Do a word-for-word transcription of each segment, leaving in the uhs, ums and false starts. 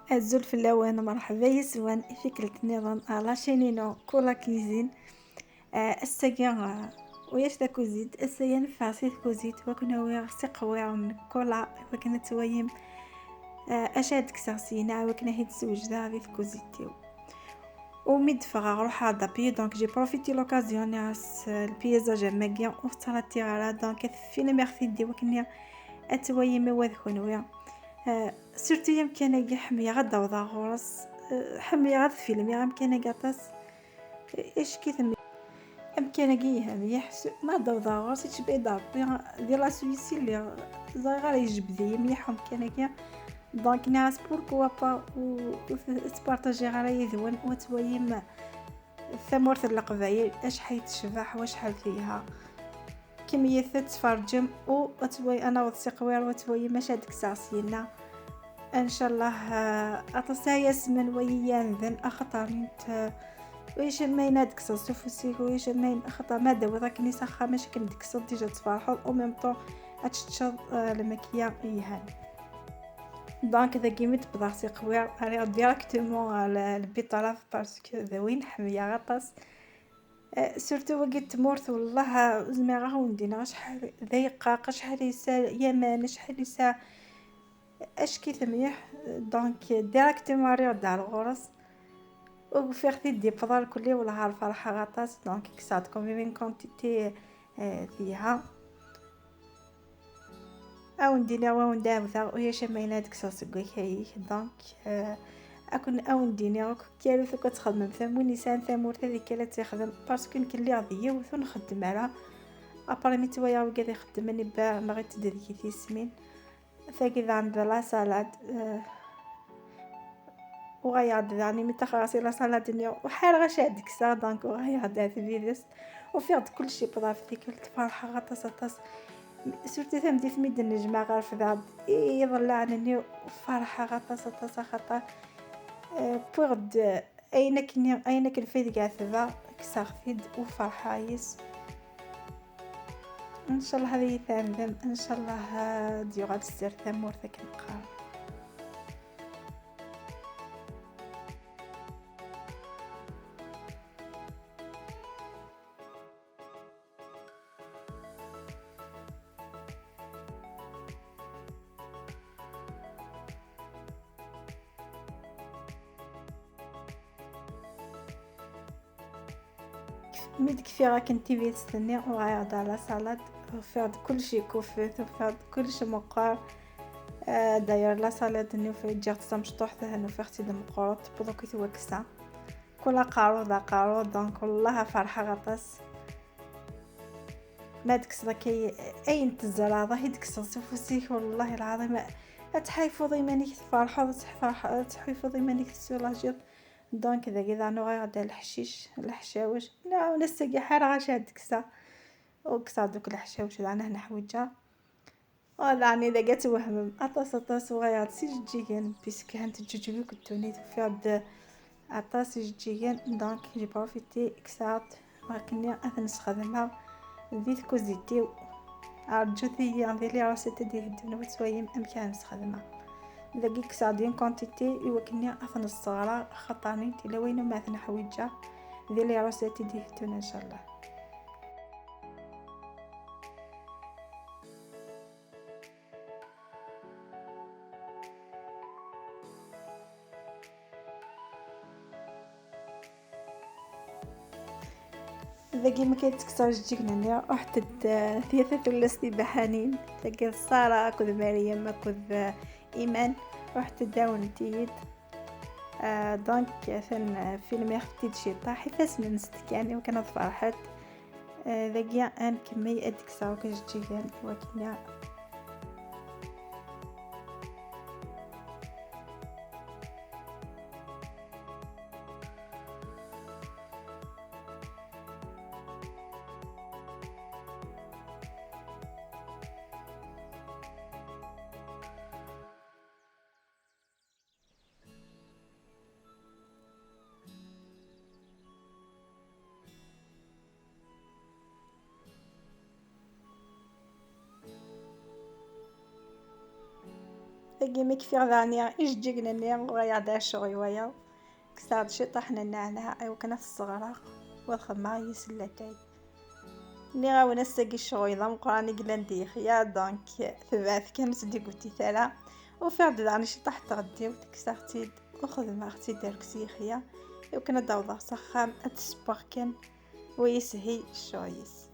Azul fell-awen, merḥba yes-wen i tikkelt nniḍen ar la chaîne-inu Kula Cuisine. Ah, ass-agi, ah, ulac takuzit, ass-agi neffeɣ si tkuzit, wakken awiɣ siqwiren n Kula, wakken ad twayem, ah, acu ad d-kkseɣ syin, wakken ad t-id-swejdeɣ di tkuzit-iw. U mi d-ffɣeɣ, ruḥeɣ-d à pied, donc j'ai profité l'occasion, nniɣ-as, ah, le paysage am wagi ur t-ttrattiɣ ara, donc ad filmiɣ-t-id i wakken ad twayem i wa d kenwi. Ah, surtout amkan-agi ḥemmleɣ ad d-awḍeɣ ɣur-s, ah, ḥemmleɣ ad filmiɣ amkan-agi aṭas. Icki-ten. Amkan-agi yelha mliḥ, s-, ma d-awḍeɣ ɣur-s, yettbay-d Ṛebbi di la Suisse i lliɣ, ẓriɣ ara yejbed-iyi mliḥ umkan-agi. Donc, nniɣ-as, pourquoi pas, u, u t-, ttpartajiɣ ara yid-wen, u ad twayem tamurt n Leqbayel, acḥal tecbeḥ, u acḥal telha. Kemmlet ad tferǧem, u ad tway-, ad naweḍ s iqwir, u ad twayem acu ad d-kkseɣ syenna. Ncallah, ah, aṭas ay asmen wa yiyanden, axaṭer nint, ah, ulac am ayen ad d-kkseḍ s ufus-ik, ulac am ayen, axaṭer ma d-tawiḍ akken s axxam, acu akken d-kkseḍ, déjà tferḥeḍ, en même temps ad teččeḍ, ah, lmakya yelhan. Donc, dagi mi d-wwḍeɣ s iqwir, rriɣ directement, ah, le, le beterrave, parce que d win ḥemmleɣ aṭas. Eh, surtout wagi n tmurt, wellah, ah, ur zmireɣ ad wen-d-iniɣ acḥal d ayeqqaq, acḥal yesɛa yaman, acḥal yesɛa, acki-t mliḥ. Donc, directement rriɣ-d ar ɣur-s. U ufiɣ-t-id di pḍal kulli, wellah, ar ferḥeɣ aṭas. Donc, kkseɣ-d quand même une quantité, eh, telha. Ad wen-d-iniɣ, ad wen-d-ɛawdeɣ, ulac am ayen ad d-kkseɣ seg wakayik. Donc, eh, akken ad wen-d-iniɣ akk, kkaret akk ad txedmem tam-, win yesɛan tamurt ad ikkat ad tt-ixdem, parce que nekk lliɣ d yiwet ur nxeddem ara. Après mi ttwaliɣ wigad ixeddmen, ibba, mɣit-d deg-i tismin. Tagi daɣen d la salade, eh, uɣaleɣ-d daɣen imi ttaxreɣ si la salade-nni, u ḥareɣ acu ad d-kkseɣ, donc uɣaleɣ-d ar tbidest. Ufiɣ-d kullec yewweḍ ɣef tikkelt, ferḥeɣ aṭas, aṭas. Surtout tameddit mi d-nnejmaɛ ɣer fdaɣ-d i iḍellaɛen-nni, ferḥeɣ aṭas, aṭas, axaṭer, eh, wwiɣ-d ayen akken, ayen akken fay deg ɛetba, kkseɣ-t-id u ferḥeɣ yes. Ncallah ad iyi-tɛemdem, ncallah ad d-yuɣal sser tamurt akken qqaren. Mi d-kfiɣ akken tibidest-nni, uɣaleɣ-d ar la salade, ufiɣ-d kullec yekkuffet, ufiɣ-d kullec meqqer. Ah, d'ailleurs, la salade-nni ufiɣ ǧǧiɣ-tt d tamecṭuḥt, atan ufiɣ-tt-id meqqret, tewweḍ akk i twaksa. Kul aqerru d aqerru, donc, wellah, ferḥeɣ aṭas. Ma d-tekkseḍ akka ayen tzerɛeḍ, ad t-id-tekkseḍ s ufus-ik, wellah lɛaḍim, ad tḥayfuḍ iman-ik tferḥeḍ, ad tḥayfuḍ iman-ik tessulajiḍ. Donc, dagi daɣen uɣaleɣ-d ar leḥcic, leḥcawec. Neɣ ass-agi ḥareɣ acu ad d-kkseɣ. U kkseɣ-d akk leḥcawec daɣen ad neḥwiǧeɣ. Daɣen dagi ad twehmem. Aṭas, aṭas uɣaleɣ-d s ijeǧǧigen, puisque hant teǧǧuǧǧeg akk ddunit, ufiɣ-d aṭas ijeǧǧigen. Donc, j'ai profité, kkseɣ-d, akken ad ten-sxedmeɣ di tkuzit-iw. Rǧut-iyi di les recettes i d-iheddun, ad twayem amek ara ten-sxedmeɣ. Dagi kkseɣ-d une quantité i wakken ad ten-sseɣreɣ, axaṭer nint yella wayen umi ad ten-ḥwiǧeɣ di les recettes i d-iheddun, ncallah. Dagi ma kan ttekkseɣ ijeǧǧigen-nni, ruḥent-d, eh, tlata tullas tibaḥanin, tagi d Ṣara akked Meryem akked, eh, Iman, ruḥent-d awent-iyi-d. Eh, donc, atan, eh, filmiɣ-t-id ciṭṭaḥ, ifassen-nsent kan, iwakken ad ferḥent. Eh, dagi ad nkemmel ad d-kkseɣ akk ijeǧǧigen, iwakken Dagi mi kfiɣ daɣen ijeǧǧigen-nni, uɣaleɣ-d ar ccɣel i wayeḍ. Kkseɣ-d ciṭṭaḥ n nneɛneɛ i wakken ad t-sseɣreɣ, u ad xedmeɣ yis-s latay. Nniɣ-awen ass-agi ccɣel d ameqqran i yellan di Yexya, donc tebɛet kan, ur tt-id-igutit ara. Ufiɣ-d daɣen ciṭṭaḥ n tɣeddiwt, kkseɣ-tt-id u xedmeɣ-tt-id ark s Yexya, i wakken ad d-awḍeɣ s axxam, ad d-ssewweɣ kan, u yeshel ccɣel-is.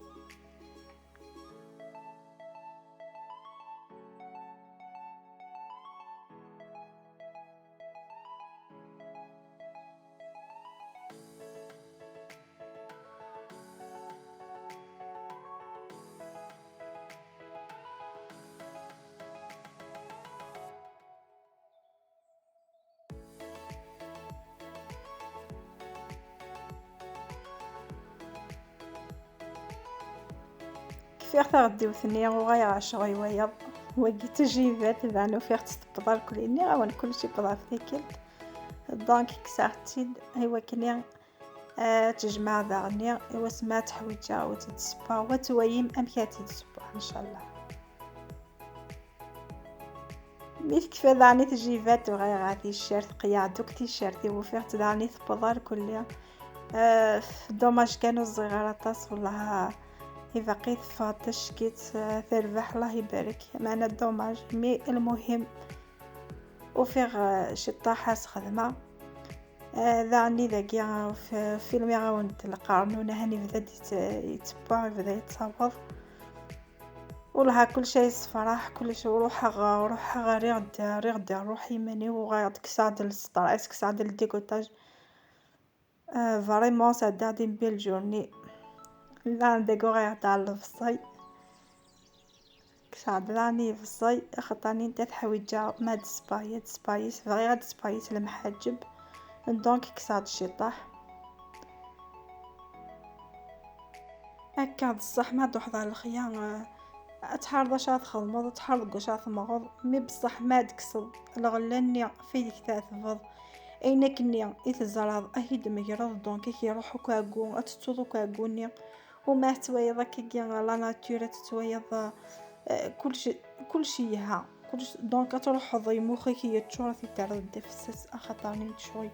Kfiɣ taɣeddiwt-nni, uɣaleɣ ar ccɣel i wayeḍ. Wagi d tajibat, daɣen ufiɣ-tt tewweḍ ar kulli. Nniɣ-awen kullec yewweḍ ɣef tikkelt. Donc, kkseɣ-tt-id i wakken ad tt-jemɛeɣ daɣen i wasmi ad tt-ḥwiǧeɣ, u ad tt-id-ssewweɣ, u ad twalim amek ad tt-id-ssewweɣ, ncallah. Mi tekfa daɣen i tjibat, bɣiɣ ɣer ticcert, qeyyɛeɣ-d akk ticcert-iw, ufiɣ-tt daɣen i tewweḍ ar kulli. Ah, dommage kan ur ẓriɣ ara aṭas, wellah, ah, ibaqi teffeɣ-d tacekkit, ah, terbeḥ, Allah ibarek, meɛna dommage, mais lmuhim ufiɣ, ah, ciṭṭaḥ ad s-xedmeɣ. Ah, daɣen i dagi, ah, f-, filmiɣ-awen-d lqernun, ahan ibda-d yett-, yettewwa, ibda yettaweḍ. Wellah kullec ay yessefraḥ, kullec, ruḥeɣ, ruḥeɣ, rriɣ-d, rriɣ-d rruḥ i yiman-iw, uɣaleɣ-d kkseɣ-d le stress, kkseɣ-d le dégoûtage. Ah, vraiment sɛeddaɣ-d une belle journée. Daɣen dagi uɣaleɣ-d ar lebṣel. Kkseɣ-d daɣen lebṣel, axaṭer nniɣ-d ad ḥwiǧeɣ ma ad d-spayis, ad d-spayis, bɣiɣ ad d-spayis lemḥaǧeb. Donc kkseɣ-d ciṭṭaḥ. Akka d ṣṣeḥ, ma d-truḥeḍ ɣer lexya, eh, ad tḥareḍ acu ara txedmeḍ, ad tḥareḍ deg wacu ara temmɣeḍ, mi beṣṣeḥ ma ad d-tekkseḍ lɣella-nni f ideg tɛetbeḍ, ayen akkenni i teẓraḍ, ad t-id-tmegreḍ, donc ad k-iruḥ akk ɛeggu, ad tettuḍ akk ɛeggu-nni, u ma tettwaliḍ akkagi la nature, ad tettwaliḍ, eh, kullec, kullec yelha. Kullec, donc ad truḥeḍ i mux-ik yeččur, ad t-id-terreḍ d afessas, axaṭer-nni d ccɣel.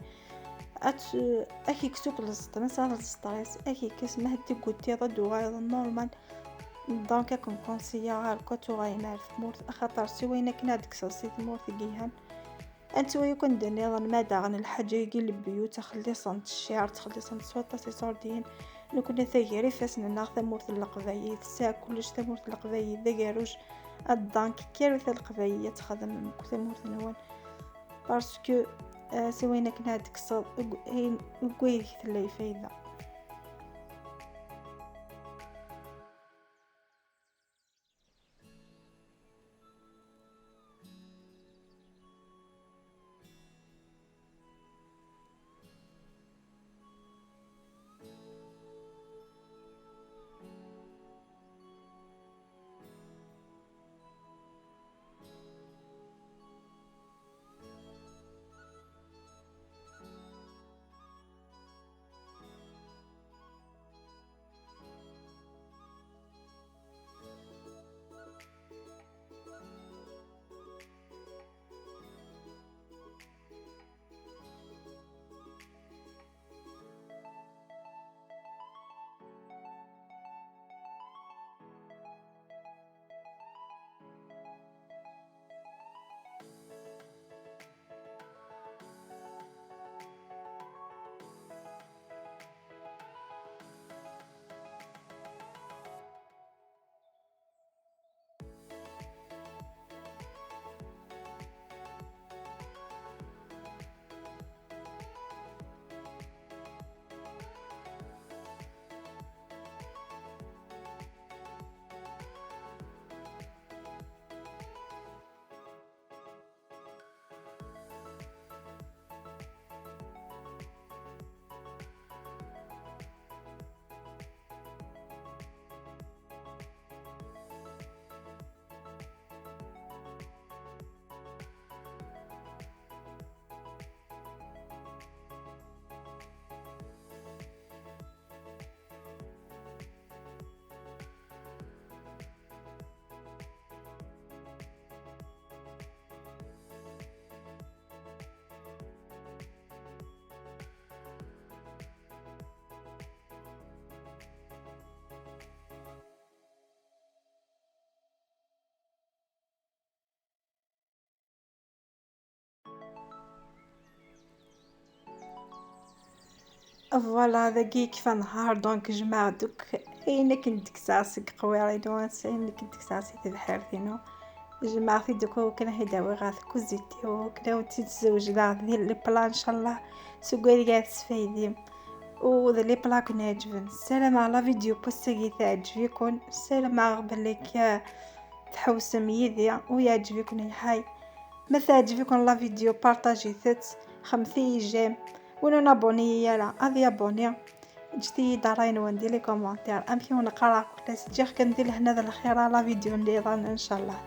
Ad t-, ad k-ikkes akk leṣṭ, ma tesɛiḍ leṣṭres, ad k-ikkes, ma d-tigutiḍ, ad d-tuɣaleḍ normal. Donc, ad ken-conseiller akk ad tuɣalem ar tmurt, axaṭer s wayen akken ad d-tekkseḍ si tmurt i yelhan. Ad nettwali akk anda nniḍen, ma daɣen lḥaǧa-agi n lebyut, xelliṣent cciɛer, ttxelliṣent s waṭas iṣurdiyen. Nekkni tagi ɣer ifassen-nneɣ tamurt n Leqbayel, tesɛa kullec tamurt n Leqbayel, d agerruj. Donc, kkaret a Leqbayel ad txedmem deg tamurt-nwen. Parce que, euh, s wayen akken ad d-tekkseḍ, deg, ayen, deg wayeg tella lfayda. Voilà, dagi yekfa nehar, donc jemɛeɣ-d akk ayen akken d-kkseɣ seg qwiṛ-inu, ayen akken d-kkseɣ si tebḥirt-inu. Jemɛeɣ-t-id akk, akken ad t-id-awiɣ ɣer tkuzit-iw, akken ad wen-tt-id-ssewjdeɣ di les plats, ncallah, seg wayeg ara tesfaydim. U d les plats i ken-iɛeǧben. Ssarameɣ la vidéo n wass-agi teɛǧeb-iken, ssarameɣ belli k-, tḥewsem yid-i u yeɛǧeb-iken lḥal. Ma teɛǧeb-iken la vidéo, partagez-tt, xedmet-iyi j'aime. Win ur abonné ara, ad yabonné. Ǧǧet-iyi-d ṛṛay-nwen di les commentaires. Amek i wen-qqareɣ kul ass, ǧǧiɣ-ken di lehna d lxir, la vidéo nniḍen, ncallah.